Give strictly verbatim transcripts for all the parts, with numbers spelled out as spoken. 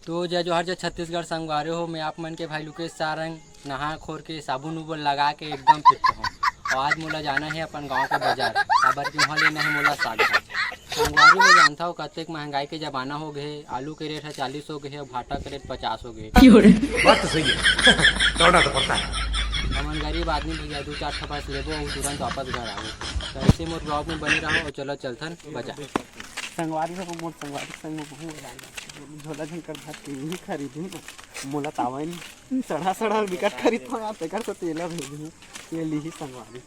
तो जय जोहार, जय छत्तीसगढ़ संगवारी हो। मैं आप मन के भाई लुकेश सारंग, नहा खोर के साबुन उबुन लगा के एकदम फिट हो। और आज मोला जाना है अपन गांव के बाजार, काबर कि वहाँ लेना है मोला साग भाजी। संगवारी हो, जानता हो कतेक महंगाई के जमाना हो गए, आलू के रेट है चालीस हो गए, भाटा के रेट पचास हो गए। बात तो सही है। लौटना तो पड़ता है। हमन गरीब आदमी भैया, दू चार ठो बस लेबो और तुरंत वापस घर आबो। तो ऐसे मोर ब्लॉग में बने रहो और चलो चलथन बाजार। संगवारी हो, मोर संगवारी संग में बहुत मजा आएगा। झोला झंकर भात के यही खरीदूँ ना, मोला तावा नहीं। सड़ा सड़ा बिकट खरीद पाया, तेकर से तेला भेजूँ, ये लीही संगवारी।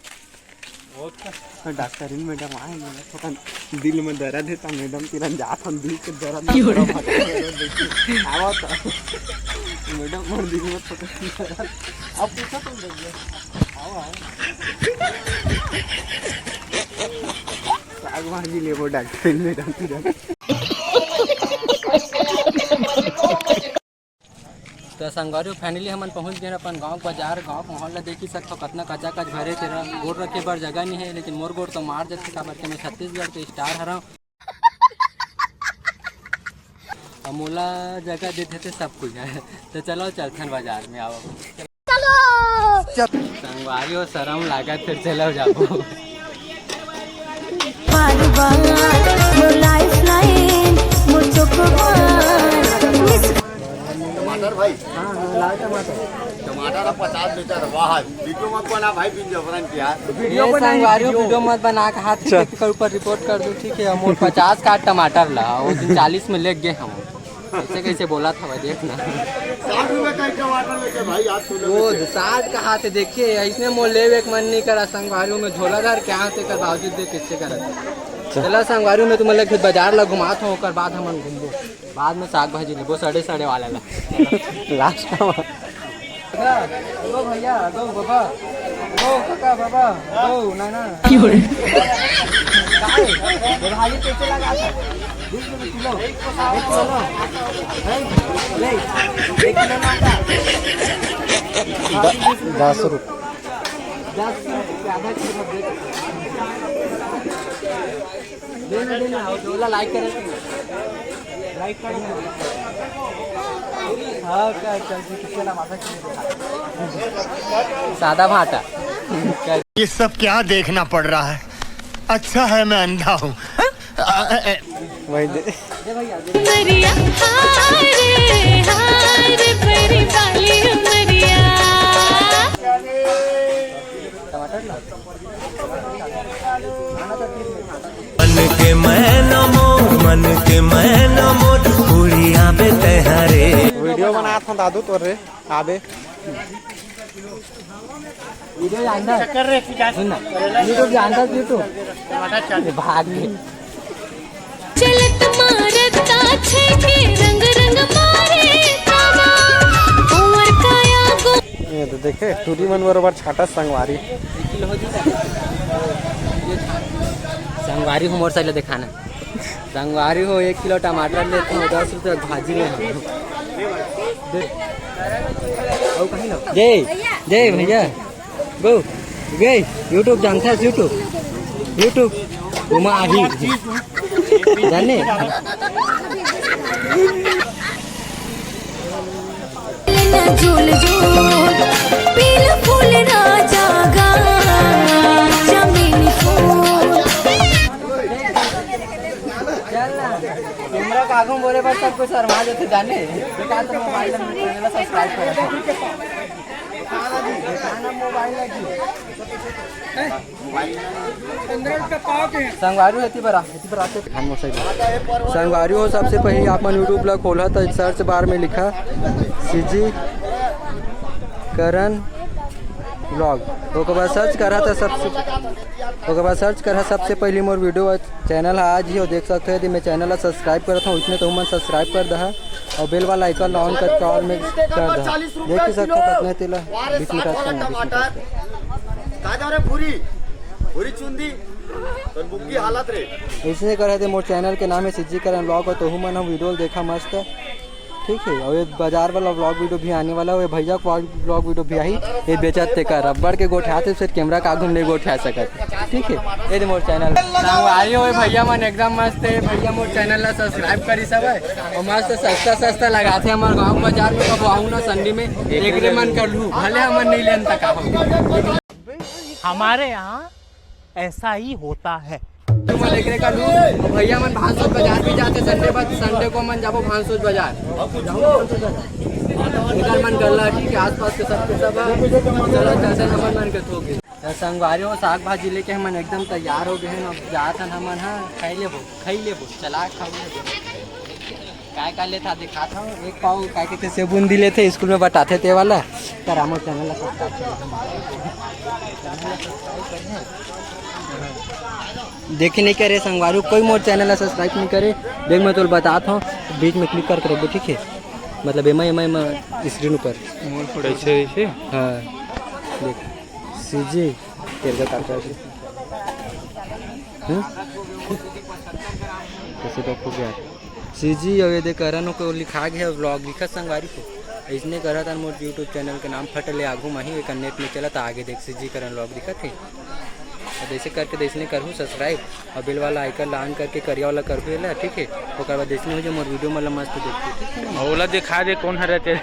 डॉक्टरिन मैडम आए, मोला थोड़ा दिल में दर्द है, तो मैडम तिरन जात हम दिल के दर्द में क्यों रे? थोड़ा भटक गए, देखिए। आवा तो। मैडम, मोर दिल में थोड़ा दर्द। अब पूछो तुम भैया। आओ, आओ। साग भाजी लेबो डॉक्टरिन मैडम तिरन। तो संगवारी हो, finally हमन पहुंच गए अपन गांव के बाजार। गांव के माहौल ला देख ही सकथो, कतना कचाकच भरे, तेरा गोड़ रखे बर जगह नहीं है, लेकिन मोर गोड़ तो मार जाथे, काबर के मैं छत्तीसगढ़ के स्टार हरव। अब मोला जगह दे देथे सब कुछ है। तो चलो चलथन बाजार में, आओ। संगवारी हो, शरम लागत, फिर चलो जाबो। बार बार मोर लाइफ लाइन, मोर चोकोबार, मिस टमाटर भाई। हाँ, हाँ, लाल टमाटर। टमाटर अब पचास लीटर, वाह। वीडियो मत बना भाई, बिन जबरन किया। ये संगवारी हो, वीडियो मत बना, कहा थे चल। के ऊपर रिपोर्ट कर दूँ, ठीक है? हम पचास का टमाटर ला, वो दिन चालीस में लेके गए हम। ऐसे कैसे बोला था भाई, देख ना। साठ रुपए का एक टमाटर लेके भाई, आज सुनो वो कैसे। साठ कहा थे, देखिए, इसने मोर लेवे के मन नहीं करा। संगवारी हो, मैं झोला धर के आते कर बावजूद देख कैसे करत। चल। चला संगवारी हो, मैं तुम्हें लेके बाजार ला घुमात हूँ, ओकर बाद हमन घूमबो। बाद में साग भाजी लेबो, सड़े सड़े वाला ला। लास्ट में। गो भैया, गो बाबा, गो काका बाबा, गो नाना। क्यों रे? काय? ये भाजी कैसे लगा था? बीस रुपए किलो। एक किलो लो। नहीं, नहीं, एक किलो ना का? द-, दस रुपये। दस रुपये, आधा किलो दे। देना, देना, और डोला लाइक करें। लाइक करें। हाँ, क्या चल रही, किसके नाम आता है? सादा भाटा। ये सब क्या देखना पड़ रहा है? अच्छा है मैं अंधा हूँ। वही दे। दे भैया, दे। मरिया, हाय रे, हाय रे, बड़ी वाली मरिया। टमाटर ना? मन के मैना मोर, मन के मैना मोर, कुड़िया बे तैहारे। वीडियो बनात हूँ दादू तोर रे, आबे। वीडियो जानता है? सुन ना, वीडियो जानता है तू? ये भाग गए। चलत मारत काछे के रंग रंग मारे तावा, उमर काया गो। ये तो देखे, टूरी मन बरोबर छाटा संगवारी। संगवारी हो मोर साइड ले दिखाना। संगवारी हो, एक किलो टमाटर लेते हो, दस रुपये भाजी में हो। दे। जय, जय भैया। गो, गई, YouTube जानता है, YouTube, YouTube, घुमा आही, जाने। झूल झूल, पील फूल राजा गा, जमीन फूल। चल ना, कैमरा का आगू बोले पर सब कुछ शर्मा जाते जाने। बेटा तो मोबाइल में चैनल सब्सक्राइब करो। संगवारी हो, एती बर आ, एती बर आके खान मोर side में। संगवारी हो, सबसे पहले आप मन YouTube ला खोला तो सर्च बार में लिखा सीजी करण vlog, ओकर बाद सर्च करा तो सबसे, ओकर बाद सर्च करा सबसे पहले मोर वीडियो चैनल ह आज ही हो, देख सकते हो। यदि मैं चैनल ला सब्सक्राइब करत हूँ, उसने तो मन सब्सक्राइब कर दहा और बेल वाला आइकन ला ऑन करके ऑल में कर दहा। देख ही सकते हो कितने तेला बीच में टच करना, बीच में टच करना। का जा रे भूरी, भूरी चुंदी, तो बुग्गी हालत रे। इसने करे थे मोर चैनल के नाम है सीजी करण vlog, और तोहू मन हम वीडियो देखा मस्त। ठीक है, और ये बाजार वाला vlog video भी आने वाला है, ये भैया का vlog video भी आही। ये बेचत तेकर अब्बड़ के गोठियाथे, फिर camera का आगू नहीं गोठिया सकत। ठीक है, ये दे मोर channel। संगवारी हो, ये भैया मन एकदम मस्त है, भैया मोर channel ला subscribe करी सब है, और मस्त सस्ता सस्ता लगाथे हमर गांव बाजार में। कब आऊ ना Sunday में, एकरे मन कर लू, भले हमन नहीं लेन तक आऊ। हमारे यहाँ ऐसा ही होता है। तुम एकरे का लू, भैया मन भानसोज बाजार भी जाथे Sunday, बस Sunday को मन जाबो भानसोज बाजार। इधर मन गल्ला, ठीक है, आसपास के सबके सब चला चलते हमन मन के थोक। तो संगवारी हो, साग भाजी लेके हमन एकदम तैयार हो गए हैं। अब जात हन हमन, हाँ, खाई लेबो, खाई लेबो, चला खाऊ लेबो। काय का लेथा दिखात हूँ, एक पाव काय कहते सेव बूंदी लेथे, स्कूल में बटाथे ते वाला। कर हमर channel ला subscribe कर। देखी नहीं करे संगवारी, कोई मोर channel ला subscribe नहीं करे। देख मैं तोला बतात हूँ, बीच में click करके रख दे, ठीक है? मतलब एमा एमा एमा screen ऊपर। कैसे कैसे? हाँ, देख सीजी तेरे का काका। हम्म? कैसे तो हो गया। सीजी अउ ये दे करन को लिखा गया vlog लिखत संगवारी हो। इसने करत हन मोर YouTube channel के नाम फट ले आगू माही, एक net में चलत आगे देख सीजी करन vlog दिखत है। अब ऐसे करके देसने करहू subscribe और bell वाला icon ला on करके करिया वाला करहू एला, ठीक है। ओकर बाद देसने हो जाए मोर video मतलब मस्त देखते, ठीक है। ओला दिखा दे कौन हरे तेरे।